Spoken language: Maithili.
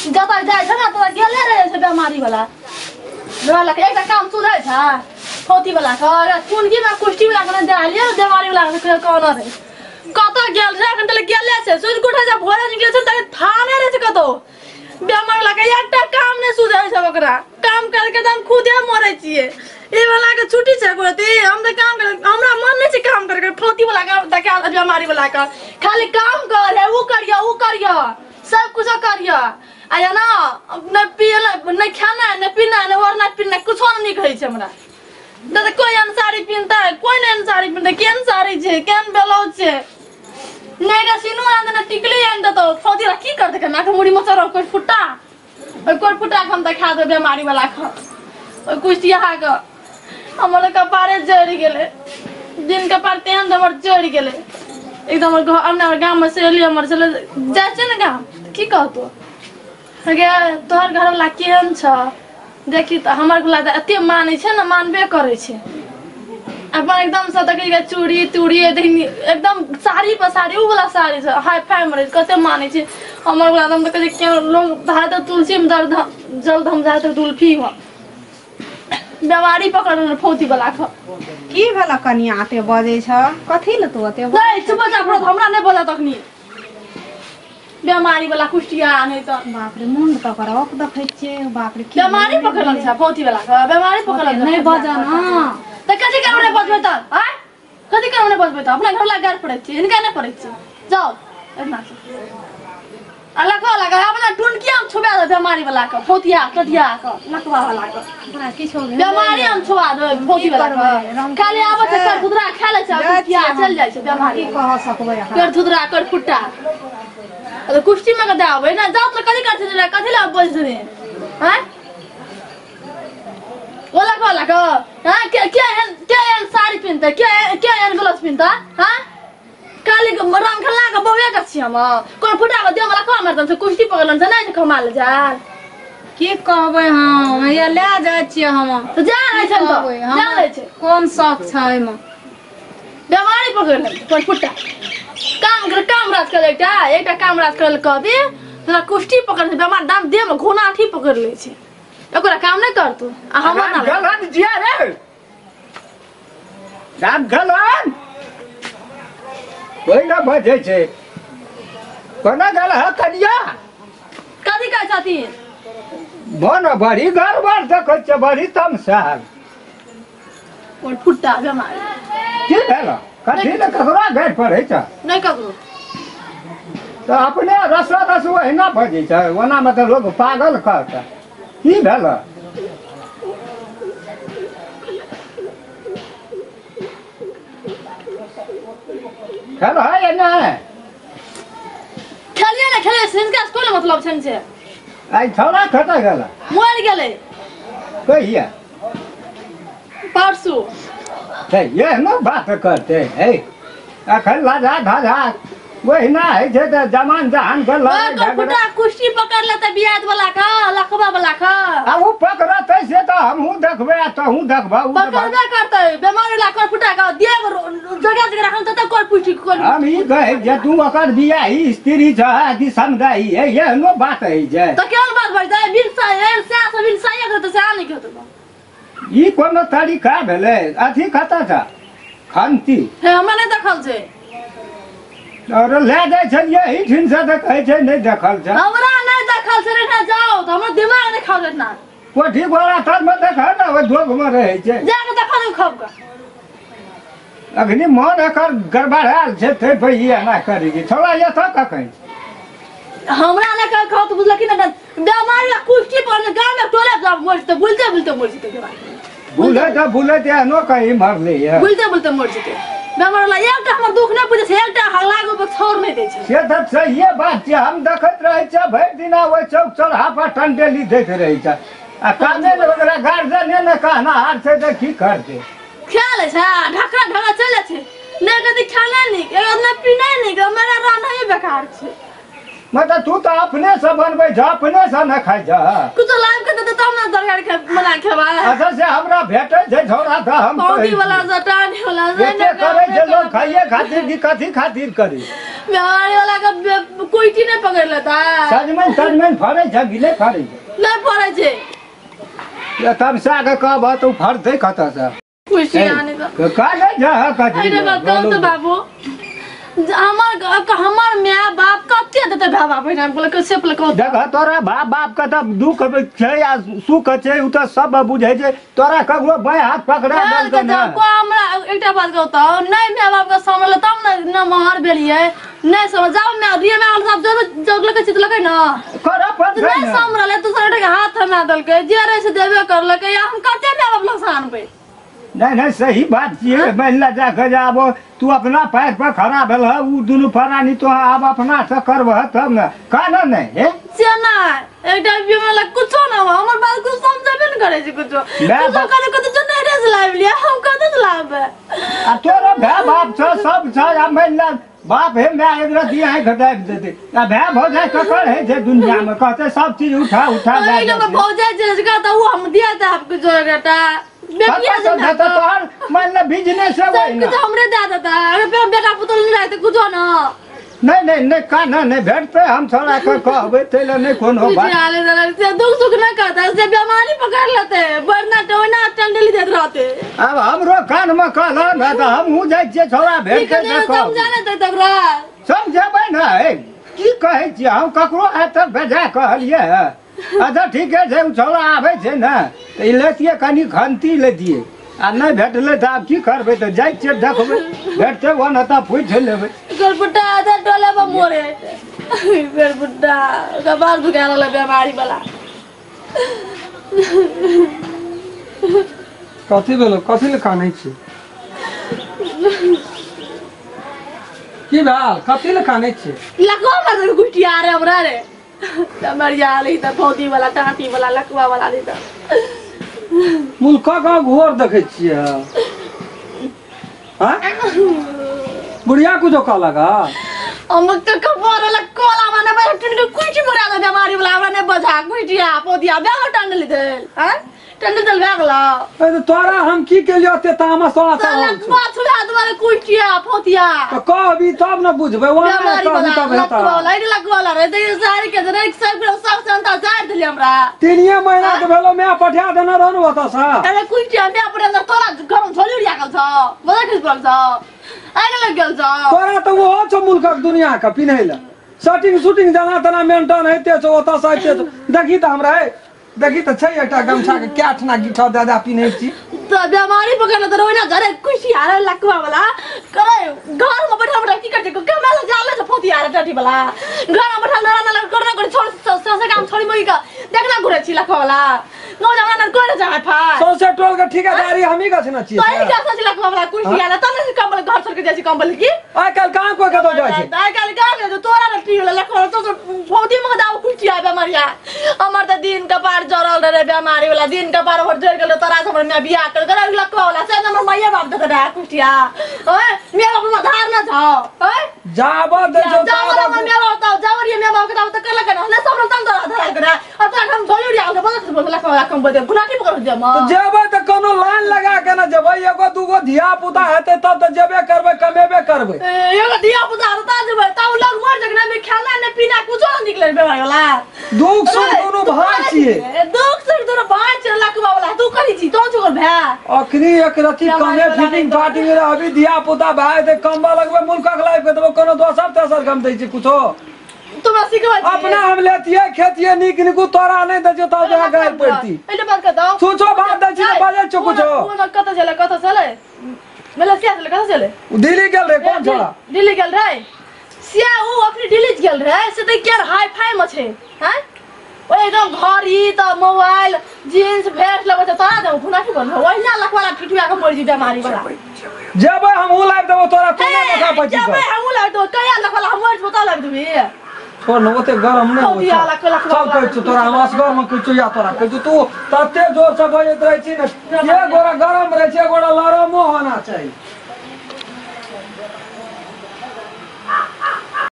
जतऽ जाइ छै ने ततऽ गेले रहै छै बेमारी वाला रहलक एकटा काम सुधै छै फौती वाला के चुनकी में कुश्ती वाला के नहि देलियै बेमारी वाला के कहना रहै कतऽ गेल छै एखन तक गेले छै सुति कऽ उठै छै भोरे निकलै छै तऽ थाने रहै छै कतौ बेमार वाला के एकटा काम नहि सुधै छै ओकरा काम करके तऽ हम खुदे मरै छियै ई वाला के छुट्टी छै गोती हम तऽ काम कर हमरा मन नहि छै काम करके फौती वाला के देखा बेमारी वाला के खाली काम कर है उ करियो उ करियो सब कुछ करियो आ या ना नहि पियला नहि खाना नहि पीना नहि ओढ़ना पीना कुछो नहि नीक होइ छै हमरा तऽ कोइ एहन साड़ी पिन्हतै कोइ नहि एहन साड़ी पिन्हतै केहन साड़ी छै केहन ब्लाउज छै नहि एकटा सिनूर आनि देने टिकली आनि देतौ फौजी की करतै केना के मुड़ी मचर कोइ फुट्टा ओहि कोइ फुट्टा के हम देखा देबै बेमारी वाला के ओहि कुश्तिया के हमर कपारे जरि गेलै दिन कपार तेहन हमर जरि गेलै एकदम हमर घर हमर गाममे सहेली हमर छलै जाइ छै ने गाम की कहतौ गे तोहर घरवला केहन छ देखी तऽ हमर घरवला तऽ एते मानै छै ने मानबे करै छै अपन एकदम से देखै के चूड़ी तूड़ी एकदम साड़ी पर साड़ी उ वाला साड़ी छै हाई फाई मे रहै छै कते मानै छै हमर वाला एकदम देखै छै केहन लोग धाय तऽ तुलसी मे दर्द जल हम जाय तऽ तुलफी हो बेमारी पकड़ फौती वाला के की भेल कनिया एते बजै छ कथी लए तू एते नहीं चुप जा हमरा नहीं बजा तखनी बेमारी वाला कुष्ठिया नहीं तऽ बाप रे मुंड पकड़ ओक देखै छियै बाप रे की बेमारी पकड़ल छै फौती वाला के बेमारी पकड़ल नहीं बजा ना तऽ कथी करबै नहि बजबै तऽ आँय कथी करबै नहि बजबै तऽ अपना घर ला गारि पड़ै छी हिनका नहि पड़ै छी जाउ एतना से आ लखवा लगा अपना टुनकिया हम छुबा देबै बेमारी वाला के फौतिया कथिया के लखवा वाला के ओकरा किछो भेलै बेमारी हम छुआ देबै फौती वाला करबै? के राम खाली आबै छै कर धुधरा खा लै छै जाइ कुटिया छियै हम। चलि जाइ छै बेमारी की कह सकबै अहाँ कर धुधरा कर फुट्टा अरे कुश्ती में के दाबै ना जाओ तो कथी करछे ने कथी ला बोल छे हैं ओला को ओला को हां के के एहन के एहन साड़ी पिन्हतै के के एहन ब्लाउज पिन्हतै हां काली के रंग खला के बौए के छी हम कोन फुटा के देह वाला खा मारतन से कुश्ती पकड़लन से नहीं खमा ले जा की कहबै हम हैया लए जाइ छियै हम तो जा रहै छै तो कहबै हम जा रहै छै कोन शौक छै एहिमे बेमारी पकड़ लेलकै कोन फुट्टा काम कर काम राज कर एकटा एकटा काम राज कर कहबी तोरा कुश्ती पकड़ ले बेमार दाम देह में घोना अथी पकड़ ले छै ओकरा काम नहीं करतू आ हमर ना गलन जिया रे राम गलन कोई ना बजै छै कोना गल है कनिया कथी कहै छथिन मन बड़ी गड़बड़ देखै छै बड़ी तमसाल कोन फुट्टा बेमारी की भेल कथी ने ककरो गारि पड़ै छै नहीं ककरो तऽ अपने रसो रस ओहिना बजै छै ओनामे तऽ लोक पागल कहतै की भेल खेल है या नहि खेलिए ने खेलिए हिनका से कोन मतलब छनि से आइ छौड़ा कतऽ गेल मरि गेलै कहिया परसू तऽ एहनो बात करते है अखन लाजा धाजा ओहिना होइ छै तऽ जमान जहान के लड़ाई ओकर झगड़ा फुटा कुश्ती पकड़ लेतै बियाद वाला के लखबा वाला के आ ओ पकड़तै से तऽ हमहूँ देखबै आ तहूँ देखबह उ तऽ बात- पकड़बे करतै बेमारी वाला कर फुटा के देह जगह जगह राखल तते कर पुष्टि कर हम ई कहै जे तू ओकर बियाही स्त्री छह कि समदाही है एहनो बात होइ छै तऽ केहन बात भऽ जाइ बिन साए सएह से बिन साए करतै सएह नहि करतै ई कोनो तरीका भेलै अथी कतऽ छ खंती हे हमरा नहि देखल छै और लए जाइ छलियै एहिठिन से तऽ कहै छै नहि देखल छै हमरा नहि देखल छै रे जाओ तऽ हमर दिमाग नहि खाओ इतना कोठी गोरा तरमे देखल ने ओहि दोगमे रहै छै जाके देखल नहि खब के अखनी मन एकर गड़बड़ायल छै ताहि पर ई एना करै छै छौड़ा एतऽ कखन हमरा नहि कह खाओ तऽ बुझलखिन ने बेमारी आ कुश्ती पर गाँव में टोले जा मर जेतै बुलते बुलते मर जेतै बेमारी बुलैत बुलैत एहनो कहीं मरलै यऽ बुलते बुलते मर जेतै बेमार वाला एकटा हमर दुख नहि बुझै छै एकटा हल्ला के छोड़ नहि दै छै से तऽ सहिए बात छै हम देखैत रहै छियै भरि दिना ओहि चौक चौराहा पर टंडेली दैत रहै छै आ कामे ने ओकरा गार्जियने ने कहनाहार छै तऽ की करतै खा लै छै ढकरा ढकरा चलि जाइ छै नहि कथी खाना नीक एगो नहि पीना नीक मेरा रहना ही बेकार छै मतलब तू तो अपने से बनबै छ, अपने से न खाइ छ। कुछ लाइव के देते तब ना तरकारी बना खेबा। अच्छा से हमरा भेटै छै झोरा त हम पौधी वाला जटान वाला एते करै छै लोग खाइए खातिर की कथी खातिर करी। बीमारी वाला के कोई चीज नहीं पकड़ लेता। सजमनि तजमनि फरै छै कि नहि फरै छै? नहीं फरै छै। या तब साग कहब त फरतै कतऽ से? खुशी आने का का नहि जा कथी। अरे बताउ त बाबू हमर हमर my बाप कते देते भाय बाप बहिन बोले कैसे पले कहो। देख तोरा बाप बाप के त दुख छै आ सुख छै उ त सब बुझै छै। तोरा ककरो बाएं हाथ पकड़ा देलकै ना। को हमरा एकटा बात कहू त नहीं my बाप के समझल तब न महर भेलियै नहीं समझ जाओ my दिए my सब जगलकै चितलकै ना कर पर नहीं समझल दूसरा के हाथ हमरा देलकै जे रहे से देबे करलकै। या हम कते my बाप लसान पे नहीं नहीं सही बात छियै। महिला जाके जाबो तू अपना पैर पर खड़ा भेल है उ दुनू फरानी तो आब अपना से करबह तब न कहना नहीं हे से ना एकटा बीमार लग कुछो ना हो हमर बात कुछ समझबे न करे छै कुछो कुछो करे कत जो नहीं रे लाइव लिया हम कत लाबे। आ तोरा भाय बाप छ सब छ आ महिला बाप हे my एक रति आँखि दाबि देते आ भाय भौजाइ ककर है छै दुनिया में कहते सब चीज उठा उठा ले जाय। भौजाइ जे त उ हम दिया त आपके जो बेटा बेटिया से तो तोहर मान ले बिजनेस है वही ना हमरे दे देता। अरे बेटा पुतोह नहीं रहते कुछो ना नहीं नहीं नहीं का ना नहीं भेटते हम थोड़ा के कहबै तैले नहीं कोनो बात। से दुख सुख ना कहता से बीमारी पकड़ लेते वरना टोना टंडली देत रहते। अब हमरो कान में कहला ना त हमहू जाइ छियै छोड़ा भेटते त समझा नै देत ओकरा समझेबै ना हे की कहै छियै हम ककरो आइ तक बेजा कहलियै है। अच्छा ठीक है छै छोड़ा आबै छै ने त ई लेतियै कनी घंटी लेतियै आ नहीं भेटलै त आब की करबै त जाइ छियै देखबै भेटतै ओ न त पूछि लेबै। गरबुड्डा आधा टोला पर मोरे गरबुड्डा कपार दुखा रहल बीमारी वाला। कथी भेलो कथी ले कानै छी की भेल कथी ले कानै छी? लकवा मार गुटिया रे हमरा रे मरिया ली त फौजी वाला टाटी वाला लकवा वाला ली त मुल्का का घोर देखै छियै हां बुढ़िया कुछो कहलक हम त कपार वाला कोला माने पर टुन के कुछ मरा दे बीमारी वाला हमरा ने बजा कुटिया पोदिया बेग टंडली देल हां टंडल देल भए गेल। ए त तोरा हम की केलियो ते तामा सोना सा पाछू हाथ वाला कुटिया पोदिया त कहबी तब न बुझबै ओ ने कहबी तब हेता। लकवा रे लकवा रे त सारी के रे सब सब संता जाड़ देली हमरा 3 महीना के भेलो मैं पठा देने रहनु ओत सा। अरे कुटिया मैं अपने अंदर तोरा गरम झोली उड़िया गेल छ बजा किस पड़ल छ आइ लग गेल छ तोरा त ओहो छ मुल्कक दुनिया के पिन्है ल शर्टिंग शूटिंग जना तना मेंटन हेते छ ओत से हेते छ। देखी त हमरा देखी त छै एकटा गमछा के कैठना गिठा दादा पिन्है छी त बीमारी पकड़ल त रोइना घरे खुशी आरे लकवा वाला करे घर में बैठल बैठल की करते कमाल जाले से फोती आरे टटी वाला घर में बैठल ना ना करना कर छोड़ ससे काम छोड़ी मोई का देखना घुरे छी लकवा वाला नो जाना ना कोई जा फा सौसे टोल के ठेकेदारी हमही के ना छी त ई का सोच लकवा वाला खुशी आरे त ने कम्बल घर छोड़ के जाइ छी कम्बल की आइ काल कहां कोई कतौ जाइ छै आइ काल कहां के तोरा न टी वाला लकवा तो फोती में दाव खुशी आबे मरिया हमर त दिन कपार जरल रे बीमारी वाला दिन कपार भर जर गेल तोरा से हमर बियाह कर कर लकवा वाला से हमर माइया बाप दे दे कुटिया ओए मेरा बाप धार न जाओ ओए जाब दे जो जाब हमर मेरा बाप त जाब रे मेरा बाप के त कर लग न सब तंग धरा धरा कर और तोरा हम झोली उड़िया के बोल बोल लकवा वाला कम बदे गुनाटी पकड़ दे म त जेबै त कोनो लाइन लगा के न जेबै एगो दूगो धिया पुता हेतै तब त जेबे करबै कमेबे करबै एगो धिया पुता त जेबै त उ लोग मर जगना में खाना ने पीना कुछो न निकले बेमारी वाला दुख सुख दुनु भाई छियै दुख सुख दुनु भाई छियै लकवा वाला तू करी छी तो छोड़ भै अखनी एक रति कमे फिटिंग फाटिंग रे अभी धिया पुता भाई ते कमबा लगबे मुल्कक लाइफ के तब कोनो दोसर तेसर गम दै छै कुछो तुम सिखबै अपना हम लेतियै खेतियै नीक निकू तोरा नहीं दै छै तब जहाँ गाय पड़ती एले बात कर दो सोचो बात दै छी बाजै छौ कुछो कोन कत चले कत चले मेला सिया चले कत चले दिल्ली गेल रे कोन छोड़ा दिल्ली गेल रे सिया उ अखनी दिल्ली गेल रे से त केर हाई फाई में छै हैं ओ एकदम घड़ी त मोबाइल जींस भेस लगै छै तोरा देबो खुना की बनबो ओहिना लखवाला ठिठुआ के मरि जी बेमारी वाला जेबै हमहू लाइब देबो तोरा तू नै देखा पची जेबै हमहू लाइब देबो कहिया लखवाला हम मरि जेबो त लाइब देबी छोड़ न ओते गरम नै हो चल कहै छौ तोरा हम असगर में कहै छौ या तोरा कहै छौ तू तते जोर से बजैत रहै छी ने एक गोरा गरम रहै छै एक गोरा लरमो होना चाही।